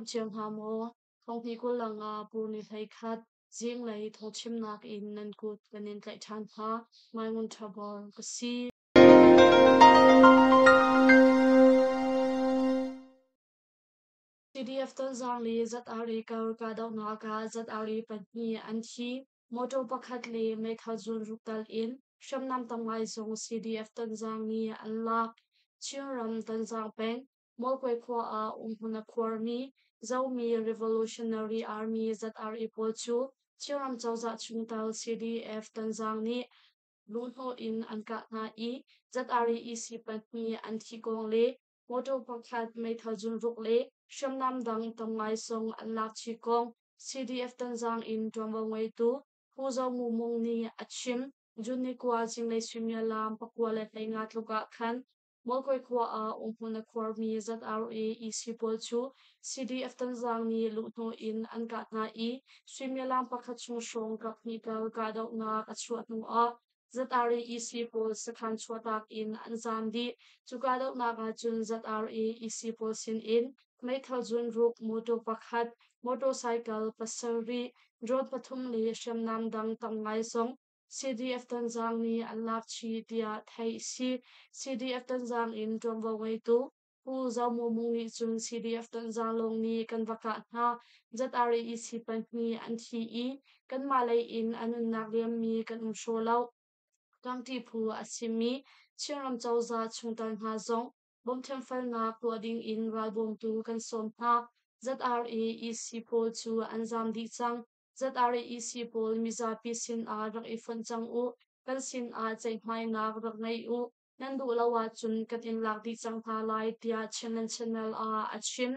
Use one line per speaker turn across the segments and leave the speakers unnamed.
Nan dam cio hna maw? Thonghni 25 Pur ni 11 zinglei thawngchimnak in nan kut kan in tlaih ṭhan hna. Mai Ngun Ṭha Bor ka si. CDF Tonzang le ZRA kar kahdohnak ah ZRA pahnih an thi. Motor pakhat le meithal zun ruk tal in hriamnam tam ngai zong CDF Tonzang nih an lak. Chinram Tonzang peng Mawlkawi khua ah umhmun a khuarmi Zomi Revolutionary Army ZRA pawl cu Chinram cozah chungtel CDF Tonzang nih luhhnawh in an kah hna i ZRA EC pahnih an thi kong le motor pakhat meithal zunruk le hriamnam dang tam ngai zong an lak chih kong CDF Tonzang in ṭuanvo ngeitu Pu Zo Mu Mung nih a chim. June ni 9 zinglei suimilam 9:15 tluk ah khan Mawlkawi khua ah umhmun a khuarmi ZRA EC pawl cu CDF Tonzang nih luhhnawh in an kah hna i suimilam pakhat chung hrawng kaphnih kal kahdohnak a chuah hnu ah ZRA EC pawl sakhan chuahtak in an zaam dih. Cu kahdohnak ahcun ZRA EC pawl sin in meithal zunruk, motor pakhat, motorcycle pasarih, drone pathum le hriamnam dang tam ngai zong CDF Tonzang nih an lak chih tiah theih a si. CDF Tonzang in ṭuanvo ngeitu Pu Zo Maw Mung nih cun CDF Tonzang lawng nih kan va kah hna. ZRAEC pahnih an thi i kanmah lei in a nunnak liammi kan um hraw lo. Ṭangṭi phu a simi Chinram cozah chungtel hna zong bawmthiamfelnak tuah ding in ralbawmtu kan sawm hna. ZRAEC pawl cu an zaam dih cang. ZRAEC pawl mizapi sinah rak i fonh cang u. Kan sinah ceihmainak rak ngei u. Nan duh lo ahcun kan in lak dih cang hna lai tiah Chinland Channel ah a chim.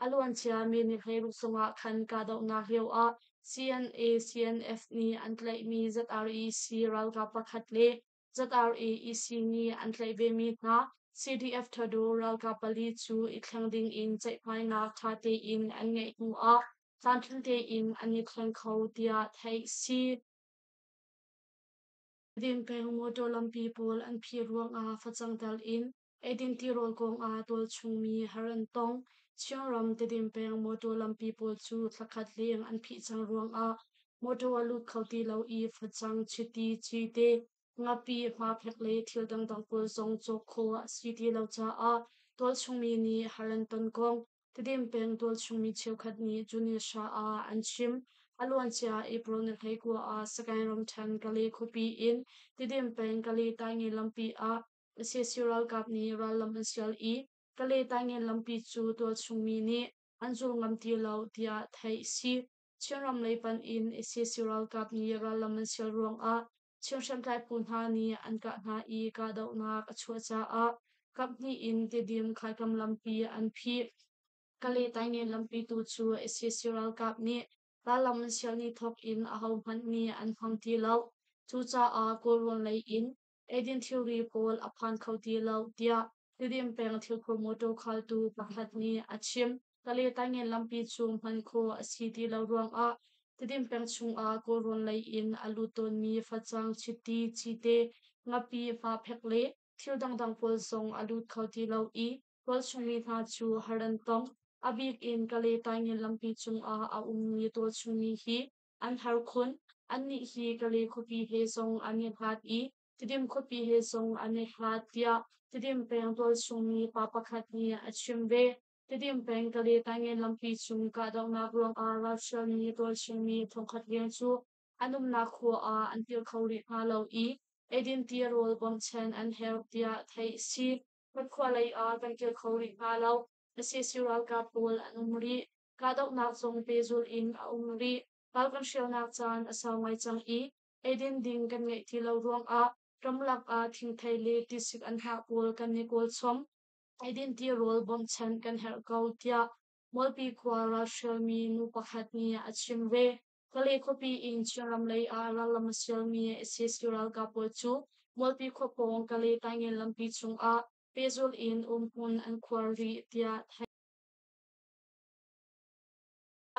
A luancia mi ni 16 zongah khan kahdohnak lio ah CNA CNF nih an tlaihmi ZREC ralkap pakhat le ZRAEC nih an tlaih vemi hna CDF Thado ralkap pali cu i thleng ding in ceihmainak ṭha tein an ngeih hnu ah tlamtling tein an i thleng kho tiah theih si. Tedim peng motor lampi pawl an phih ruangah facang tel in eidin tirawl kongah tualchungmi har an tong. Chinram Tedim peng motor lampi pawl cu thlakhat leng an phih cang ruangah motor a lut kho ti lo i facang, chiti, cite, ngapi, hmaphek le thil dangdang pawl zong cawk khawh a si ti lo caah tualchungmi nih har an ton kong Tedim peng tualchungmi cheukhat nih Tunisia ah an chim. A luancia April ni 19 ah Sagaing ramṭhen Kale khuapi in Tedim peng Kale Tainge lampi ah sac ralkap nih rallam an sial i Kale Tainge lampi cu tualchungmi nih an zul ngam ti lo tiah theih a si. Chinram lei panh in sac ralkap nih rallam an sial ruangah Chin hriamtlai phu hna nih an kah hna i kahdohnak a chuah caah kaphnih in Tidim khaikam lampi an phih. Kale Taingen lampi tu cu sac ralkap nih rallam an sial ni thawk in ahohmanh nih an hmang ti lo. Cucaah Kawlrawn lei in eidin thilri pawl a phan kho ti lo tiah Tidim peng thilphur motor khaltu pakhat nih a chim. Kale Taingen lampi cu hman khawh a si ti lo ruangah Tidim peng chungah Kawlrawn lei in a lut tawnmi facang, chiti, cite, ngapi, hmaphek le thil dangdang pawl zong a lut kho ti lo i tualchungmi hna cu har an tong. A bik in Kale Taingen lampi cungah a ummi tualchungmi hi an har khun. Annih hi Kale khuapi he zong an i hlat i Tidim khuapi he zong an i hlat tiah Tidim peng tualchungmi pa pakhat nih a chim ve. Tidim peng Kale Taingen lampi cung kahdohnak ruangah ralhrialmi tualchungmi thongkhat leng cu an umnak khua ah an kir kho rih hna lo i eidin tirawl bawmchan an herh tiah theih a si. Kan khua lei ah kan kir kho rih hna lo. Sac ralkap pawl an um rih. Kahdohnak zong pehzulh in a um rih. Ral kan hrialnak caan a sau ngai cang i eidin ding kan ngeih ti lo ruangah ramlak ah thingthei le tisik anhnah pawl kan i kawl chom. Eidin tirawl bawmchan kan herh ko tiah Mualpi khua ralhrialmi nu pakhat nih a chim ve. Kale khuapi in Chinram lei ah rallam a sialmi sac ralkap pawl cu Mualpi khua pawng Kale Taingen lampi cungah pehzulh in umhmun an khuar rih tiah theih.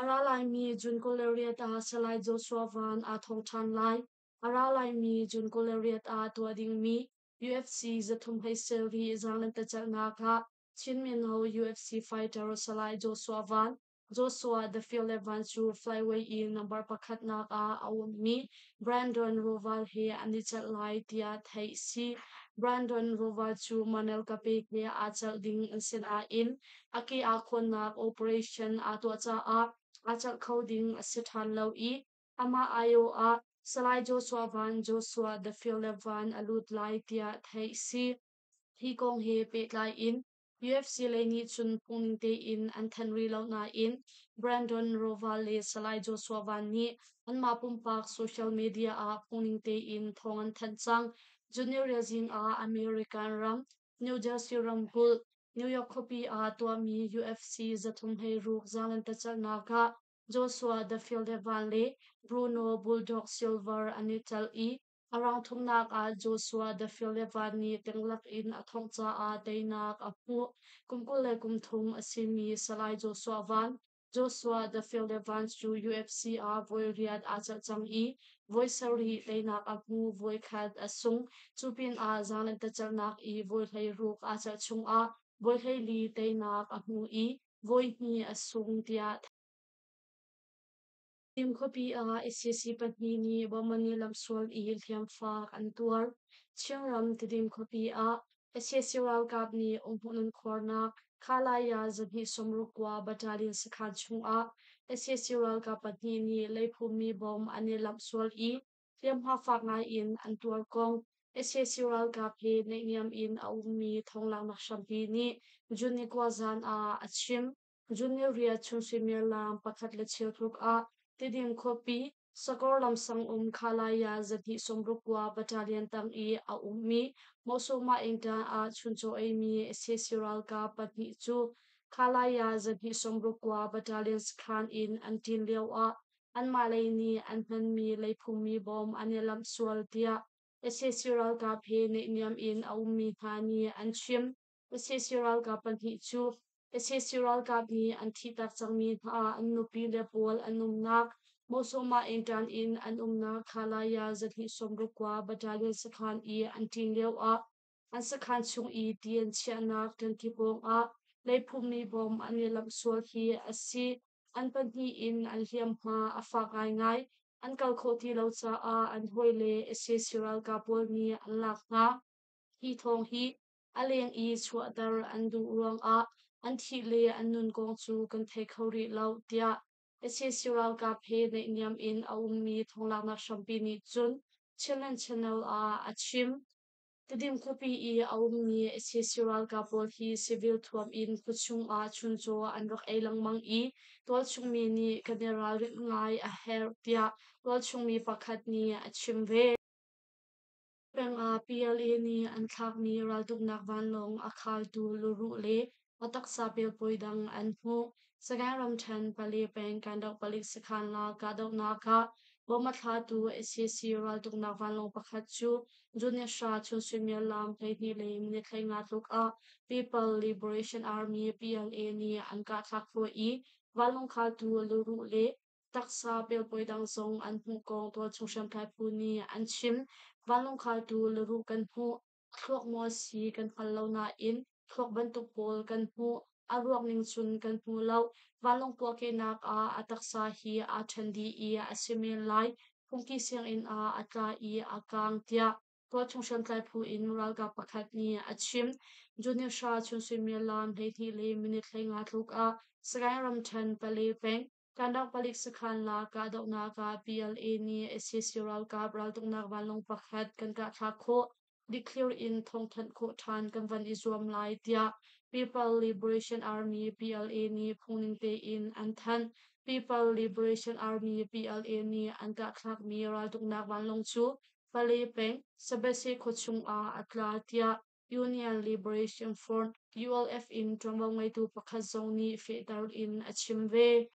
A ra laimi June 28 ah Salai Joshua Van aa thong ṭhan lai. A ra laimi June 28 ah tuah dingmi UFC 300 hlei sarih zaanglentecalhnak ah Chin mino UFC fighter Salai Joshua Van Joshua The Phil cu flyweight i number pakhatnak ah a ummi Brandon Royval he an i celh lai tiah theih si. Brandon Royval cu Manel Kape he aa celh ding an si nain a ke aa khawnnak operation aa tuah caah aa celh kho ding a si ṭhan lo i amah aiawh ah Salai Joshua Van Joshua The Phil a lut lai tiah theih si. Hi kong he pehtlai in UFC lei nih cun phungning tein an thanh rih lo nain Brandon Royval le Salai Joshua Van nih anmah pumpak social media ah phungning tein thawng an thanh cang. Junior zing ah American ram New Jersey ramkulh New York khuapi ah tuahmi UFC 316 zaanglentecelhnak ah Joshua The Phil Van le Bruno Bulldog Silva an i tel i a round thumnak ah Joshua The Phil Van nih tenglak in a thongh caah teinak a hmuh. Kum 23 a simi Salai Joshua Van Joshua The Phil Van cu UFC ah voi riat aa celh cang i voi sarih teinak a hmu, voi khat a sung. Cu pinah zaanglentecelhnak i voi 16 aa celh chungah voi 14 teinak a hmu i voi hnih a sung tiah Tim khuapi ah sac pahnih nih Bomani lamsual i hliamfak an tuar. Chinram Tidim khuapi ah sac ralkap nih umhmun an khuarnak Khalaya 269 Battalion sakhan chungah sac ralkap pahnih nih leiphummi bom an i lamhsual i hliamhma fak ngai in an tuar kong sac ralkap he naihniam in a ummi thonglaknak hrampi nih June ni kua zan ah a chim. June riat chung suimilam pakhat le cheu tluk ah Tidim khuapi Sakor lamsang um Khalaya 269 Battalion tang i a ummi Mosoma Ingtan ah chuncaw eimi sac ralkap pahnih cu Khalaya 269 Battalion sakhan in an ṭin lioah anmah lei nih an hmanmi leiphummi bom an i lamh sual tiah sac ralkap he naihniam in a ummi hna nih an chim. Sac ralkap pahnih cu sac ralkap nih an thihtak cangmi hna an nupi le pawl an umnak Mosoma Ingtan in an umnak Khalaya 269 Battalion sakhan i an ṭin lioah an sakhan chung i ti an chiahnak ṭanki pawngah leiphummi bom an i lamh sual hi a si. An pahnih in an hliamhma a fak ngaingai. An kal khawh ti lo caah an hawile sac ralkap pawl nih an lak hna. Hi thawng hi a leng i chuahter an duh ruangah an thih le an nun kong cu kan thei kho rih lo, tiah sac ralkap he naihniam in a ummi thawnglaknak hrampi nih cun Chinland Channel ah a chim. Tidim khuapi i a ummi sac ralkap pawl hi civil thuam in khuachung ah chuncaw an rak ei lengmang i tualchung mi nih kan i ralrin ngai a herh, tiah tualchung mi pakhat nih a chim ve. Peng ah PLA nih an thlakmi raltuknak vanlawng a khaltu luruh le a taksa pelpawi dang an hmuh. Sagaing ramṭhen Pale peng Kandoh palik sakhan la kahdohnak ah bom a thlatu sac raltuknak vanlawng pakhat cu June hra chun suimilam 12 le minute 15 tluk ah People Liberation Army PLA nih an kahthlak khawh i vanlawng khaltu luruh le taksa pelpawi dang zong an hmuh kong tualchung hriamtlai phu nih an chim. Vanlawng khaltu luruh kan hmuh. A thluak maw a si kan hngal lo nain thluak bantuk pawl kan hmuh. A ruak ning cun kan hmu lo. Vanlawng puahkehnak ah a taksa hi aa ṭhen dih i a si men lai. Phungki sianginn ah a tla i a kaang tiah tualchung hriamtlai phu in ralkap pakhat nih a chim. June hra chun suimilam 12 le minute 15 tluk ah Sagaing ramṭhen Pale peng Kandak palik sakhan la kahdohnak ah PLA nih sac ralkap raltuknak vanlawng pakhat kan kahthlak khawh. Dikthlir in thawngthanh khawh ṭhan kan van i zuam lai tiah People Liberation Army PLA nih phungning tein an thanh. People Liberation Army PLA nih an kahthlakmi raltuknak vanlawng cu Pale peng Sabese khuachung ah a tla tiah Union Liberation Front ULF in ṭuanvo ngeitu pakhat zong nih fehter in a chim ve.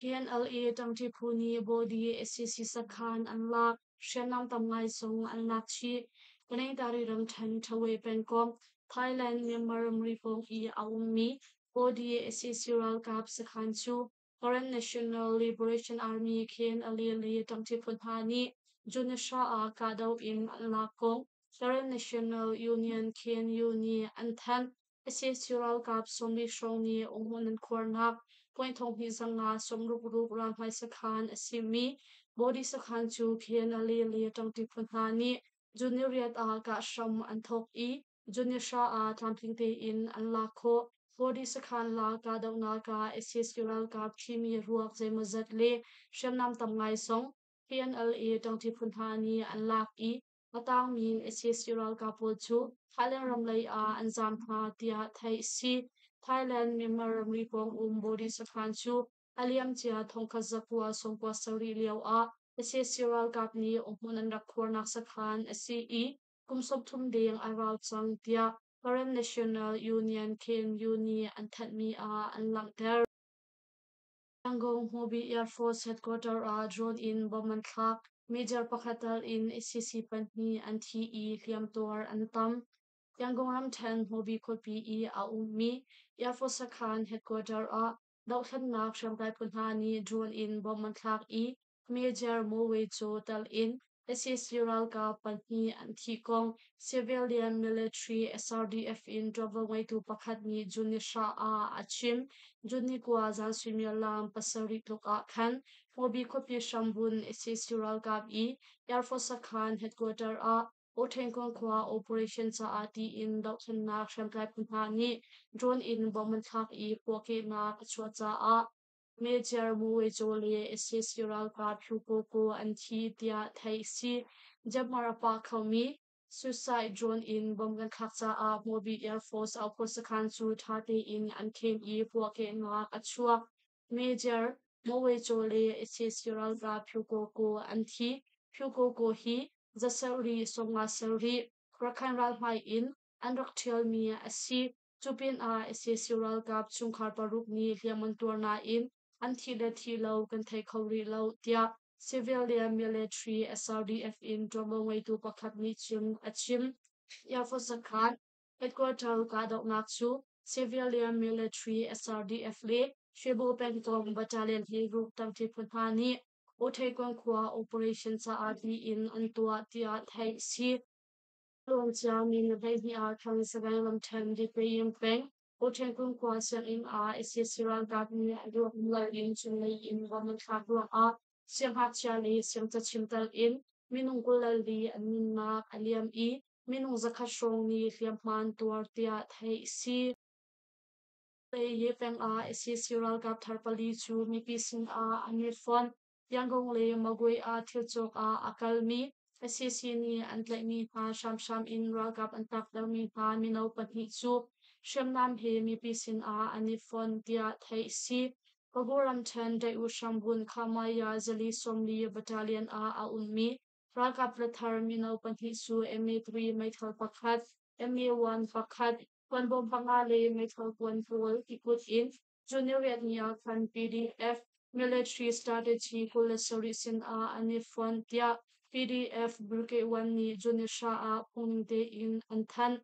KNLA ṭangṭi phu nih Body sac sakhan an lak, hriamnam tam ngai zong an lak chih. Taningtari ramṭhen Ṭhawe pengkomh Thailand Myanmar ramri pawng i a ummi Body sac ralkap sakhan cu Karen National Liberation Army KNLA le ṭangṭi phu hna nih June hra ah kahdoh in an lak kong Karen National Union KNU nih an thanh. Sac ralkap 40 hrawng nih umhmun an khuarnak. Point 2 zanga 66 ralhmai sakhan a simi Body sakhan cu KNLA le ṭangṭi phu hna nih June ni riat ah kah hram an thawk i June ni hra ah tlamtling tein an lak khawh. Body sakhan la kahdohnak ah sac ralkap thimi ruak zeimawzat le hriamnam tam ngai zong KNLA ṭangṭi phu hna nih an lak i a tangmi sac ralkap pawl cu Thailand ram lei ah an zaam hna tiah theih a si. Thailand Myanmar ramri pawng um Body sakhan cu a liamcia 1997 lio ah sac ralkap nih umhmun an rak khuarnak sakhan a si i kum 30 deng a rau cang tiah Karen National Union KNU nih an thanhmi ah an langhter. Yangon Hmubi Air Force Headquarter ah drone in bomb an thlak. Major pakhat tal in sac pahnih an thi i hliamtuar an tam. Yangon ramṭhen Hmubi khuapi i a ummi Air Force sakhan headquarter ah dohthlennak hriamtlai phu hna nih drone in bomb an thlak i Major Moe cu tal in sac ralkap pahnih an thih kong Civilian Military SRDF in ṭuanvo ngeitu pakhat nih June ni hra ah a chim. June ni kua zan suimilam 7 tluk ah khan Hmubi khuapi hrambun sac ralkap i Air Force sakhan headquarter ah Awṭhengkung khua operation caah tiin dohthlennak hriamtlai phu hna nih drone in bomb an thlak i puahkehnak a chuah caah Major Mueco le sac ralkap Hluko an thi tiah theih a si. Jamar a pah khomi suicide drone in bomb kan thlak caah Hmuabi Air Force outpost sakhan cu ṭha tein an khen i puahkehnak a chuak. Major Mueco le sac ralkap Hluko an thi. Hluko hi zasarih 50 sarih Rakhine ralhmai in an rak ṭhialmi a si. Cu pinah sac ralkap chungkhar paruk nih hliam an tuar nain an thih le thih lo kan thei kho rih lo tiah civilian military SRDF in ṭuanvo ngeitu pakhat nih cun a chim. Air Force sakhan headquarter kahdohnak cu civilian military SRDF le Shwebo pengtong battalion hi ruk tampi phu hna nih Awṭhekon khua operation caah tiin an tuah tiah theih a si. Luancia min 12 ah khan Sagaing ramṭhen Depeyin peng Awṭhengkung khua sianginn ah sac ralkap nih a ruak lo in cunglei in bomb an thlak ruangah siangngakchia le siangcachim tal in minung 24 an nunnak a liam i minung 100 hrawng nih hliamhma an tuar tiah theih a si. Ye peng ah sac ralkap thar pali cu mipi sinah an i fonh. Yangon le Magway ah thil cawk ah a kalmi sac nih an tlaihmi hna hramhram in ralkap an tlaktermi hna mino pahnih cu hriamnam he mipi sinah an i fon tiah theih a si. Pago ramṭhen Daih-U hrambun Khamaya zali 40 battalion ah a ummi ralkap lathar mino pahnih cu MA3 meithal pakhat, MA1 pakhat, kuanbawm panga le meithal kuan pawl i put in June riat ni ah khan PDF Military Strategy 27 sinah an i fonh tiah PDF Brigade 1 nih June hra ah phungning tein an thanh.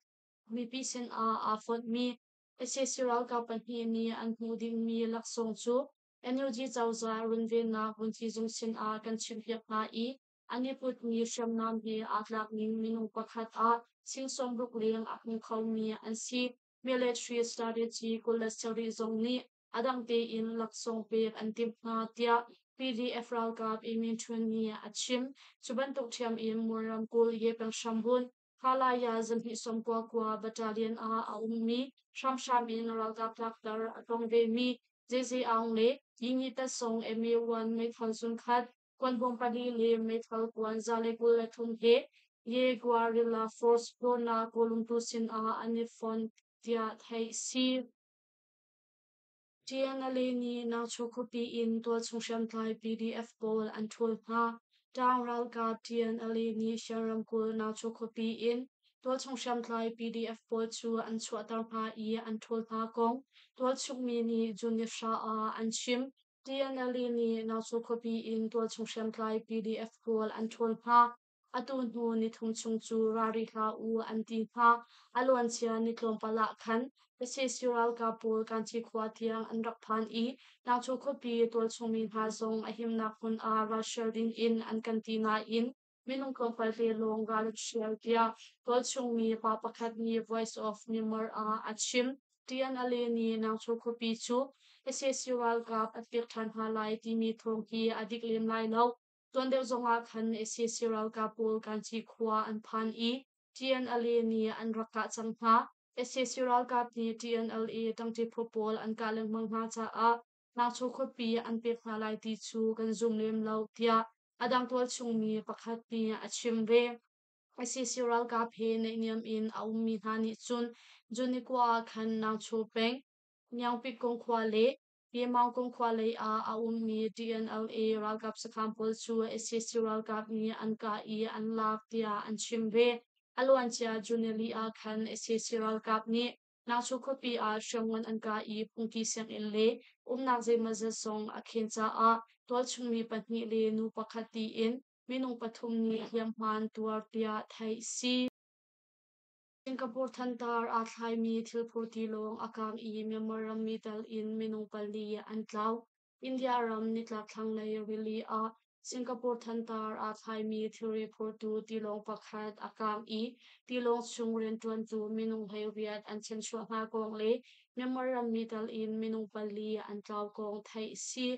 Mipi sinah aa fonhmi sac ralkap pahnih nih an hmuh dingmi laksawng cu NUG cozah runvennak vunci zung sinah kan chimhpiak hna i an i putmi hriamnam he aa tlakning minung pakhat ah sing 60 leng a hmu khomi an si. Military Strategy 27 zong nih a dang tein laksawng pek an timh hna tiah PDF ralkap Amin Htun nih a chim. Cu bantuk ṭhiam in Mon ramkulh Yepeng hrambun Halaya zahnih 99 battalion ah a ummi hramhram in ralkap tlakter a tong vemi JJ Aung le Yingyi Tatsong MA1 meithal zunkhat kuanbawm pali le meithal kuan 123 he Ye Guerrilla Force Bona Kawlungtu sinah an i fon tiah theih si. TNLA nih Nangchu khuapi in tualchung hriamtlai PDF pawl an ṭhawl hna. Ṭaang ralkap TNLA nih Shan ramkulh Nangchu khuapi in tualchung hriamtlai PDF pawl cu an chuahter hna i an ṭhawl hna kong tualchung mi nih June ni hra ah an chim. TNLA nih Nangchu khuapi in tualchung hriamtlai PDF pawl an ṭhawl hna. Atu hnu nithum chung cu ra rih hlah u an ti hna. A luancia ni tlawmpal ah khan sac ralkap pawl Kanci khua tiang an rak phan i Nangchu khuapi tualchung mi hna zong a himnak hmun ah ralhrial ding in an kan ti nain minung tlawmpal te lawng ral an hrial tiah tualchung mi pa pakhat nih Voice of Myanmar ah a chim. TNLA nih Nangchu khuapi cu Sac ralkap an pek ṭhan hna lai timi thawng hi a dik lem lai lo. Tuan deuh zongah khan sac ralkap pawl Kanci khua an phan i TNLA nih an rak kah cang hna. Sac ralkap nih TNLA ṭangṭi phu pawl an kah lengmang hna caah Nangcho khuapi an pek hna lai ti cu kan zum lem lo tiah a dang tualchung mi pakhat nih a chim ve. Sac ralkap he naihniam in a ummi hna nih cun June ni kua ah khan Nangcho peng Ngiangpikung khua le Pyemaungkung khua lei ah a ummi TNLA ralkap sakhan pawl cu sac ralkap nih an kah i an lak tiah an chim ve. A luancia June nili ah khan sac ralkap nih Nangchu khuapi ah hriamngan an kah i phungki sianginn le umnak zeimawzat zong a khen caah tualchungmi pahnih le nu pakhat tiin minung pathum nih hliamhma an tuar tiah theih a si. Singapore thantar aa thlaimi thilphur tilawng a kang i Myanmar rammi tal in minung pali an tlau. India ram nitlak thlanglei rili ah Singapore thantar aa thlaimi thilri phurtu tilawng pakhat a kang i tilawng chung rianṭuantu minung 18 an chanchuah hna kong le Myanmar rammi tal in minung pali an tlau kong theih a si.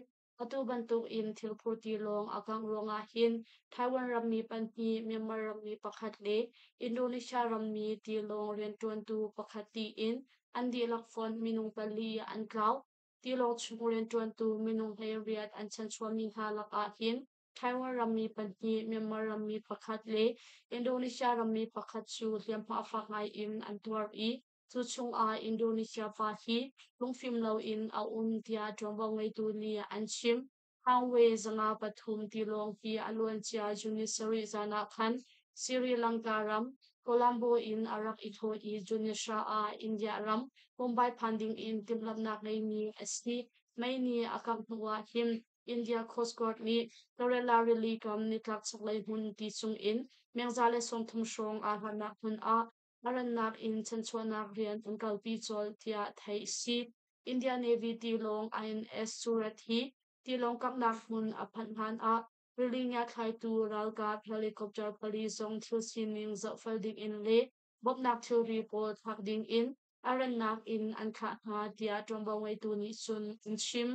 Atu bantuk in thilphur tilawng a kangh ruangah hin Taiwan rammi pahnih, Myanmar rammi pakhat le Indonesia rammi tilawng rianṭuantu pakhat tiin an dihlak fonh minung pali an tlau. Tilawng chung rianṭuantu minung 18 an chanchuahmi hna lakah hin Taiwan rammi pahnih, Myanmar rammi pakhat le Indonesia rammi pakhat cu hliamhma fak ngai in an tuar i cu chungah Indonesia pa hi lungfim loin a um tiah ṭuanvo ngeitu nih an chim. Hangway 53 tilawng hi a luancia June 7 zan ah khan Sri Lanka ram Colombo in a rak i thawh i June 9 ah India ram Mumbai phan ding in timhlamhnak ngeimi a si. Mei nih a kangh hnu ah hin India Coast Guard nih Kerala rili kam nitlak chaklei hmun ti cung in meng 130 hrawng aa hlatnak hmun ah a rannak in chanchuahnak rian an kalpi colh tiah theih a si. India Navy tilawng INS Surat hi tilawng kanghnak hmun a phanh hlan ah rili ngiathlaitu ralkap helicopter pali zong thil sining zohfel dingin le bawmhnak thilri pawl thlak dingin a rannak in an thlah hna tiah ṭuanvo ngeitu nih cun an chim.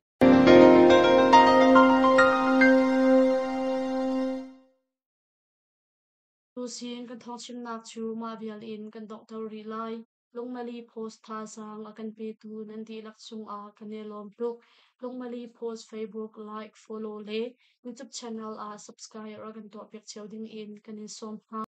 Tusin kan thawngchimnak cu mah vial in kan donghter rih lai. Lungmali Post thazaang a kan petu nan dihlak cungah kan i lawm tuk. Lungmali Post Facebook like, follow le YouTube channel ah subscribe rak kan tuahpiak cio ding in kan in sawm hna.